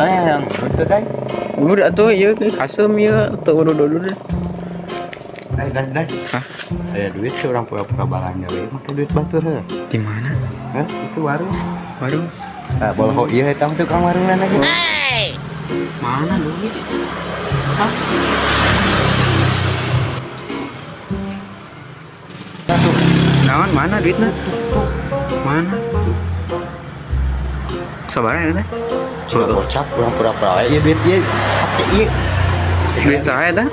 Tanya yang itu dai. Udah atuh ieu kasem ieu teu udud-udud. Dai dai dai. Hah? Aya duit sih orang pura-pura balanja we make duit batur heuh. Di mana? Hah? Itu warung. Warung. Nah, boloho ieu eta mah tukang warungna lagi. Mana duit? Hah? Tuh. Naon mana duitna? Mana? Sabaraha eta? Cuma gocap urang pura-pura we ieu duit ieu. Pake ieu. Duit saha eta?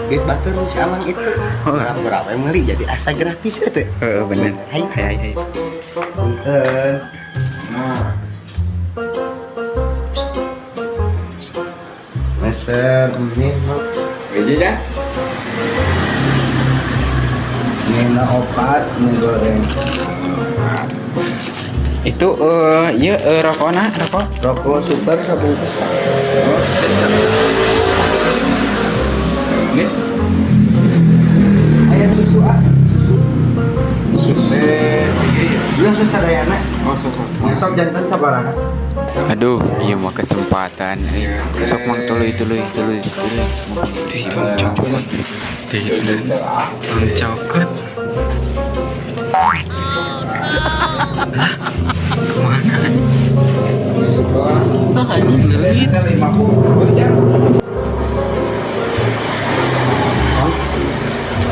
Duit batur si Amang itu. Oh. Urang pura we meuli jadi asa gratis eta. Heeh, bener. Hai. Hai hai hai. Punten. Nah. Meser mie mah. Gaji ya? Mie na opat mie goreng. Itu ieu rokona, rokok. Rokok super sabungkus Pak. Oh, ini Aya susu ah, susu. susu Belum susu sadayana. Oh, susu. Sok janten sabaraha? Aduh, iya mah kesempatan. Eh. Sok mang tuluy tuluy tuluy tuluy. Tuluy cokot. Tuluy cokot. Lah, kemana anjing? Lah, anjing duit.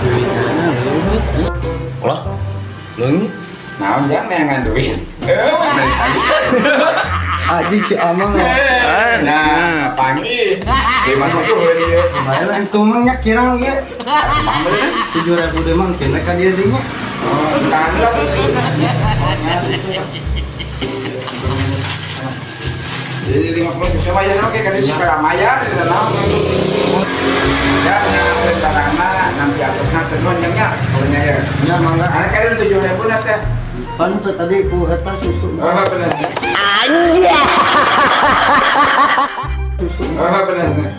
Duitana leuwih. Lah. Leungit. Naon jang neangan duit? Eh, dari tadi. Anjing si Amang. Ah, nah, panggil. 50 ieu. Lumayan itu mah nya kirang ieu. 7.000 deh mang kena ka dieu deui nya. Oh, tangga terus. Jadi 50 susu mah ya oke kan supaya mayar gitu naon. Ya, nyakeun barangna nanti atasna teh nuhun nya nya ya. Nya mangga. Ane kan 7.000 na teh. Pan teh tadi ku eta susu. Oh, bener. Susu. Oh, bener.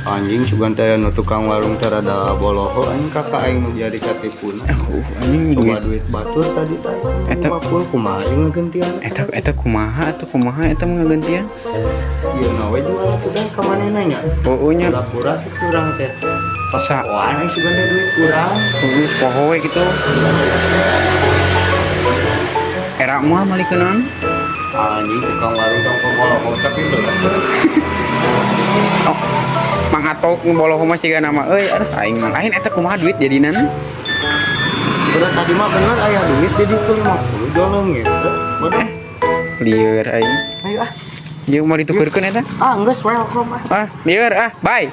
Anjing sugan teh nu tukang warung teh rada boloho anjing kakak aing nu jadi katipuna. Anjing Coba duit. Duit batur tadi teh. Eta- 50 kumaha aing ngagantian. Eta eta kumaha atuh kumaha eta mah ngagantian? Ieu na we jual atuh dah ka manehna nya. Oh, nya. Pura-pura kitu urang teh. Sa Wah, aing sugan teh duit kurang. Heeh, poho we gitu. Era moal malikeun. Anjing tukang warung tong boloho tapi bener. Oh, Mang Atok boloho mah siga nama euy, aduh aing mah lain eta kumaha duit jadina. Udah tadi mah bener aya duit jadi ke 50 jolong gitu. Bodoh. Lieur aing. Ayo ah. Ieu mau ditukerkeun eta? Ah, geus welcome ah. Ah, lieur ah, bye.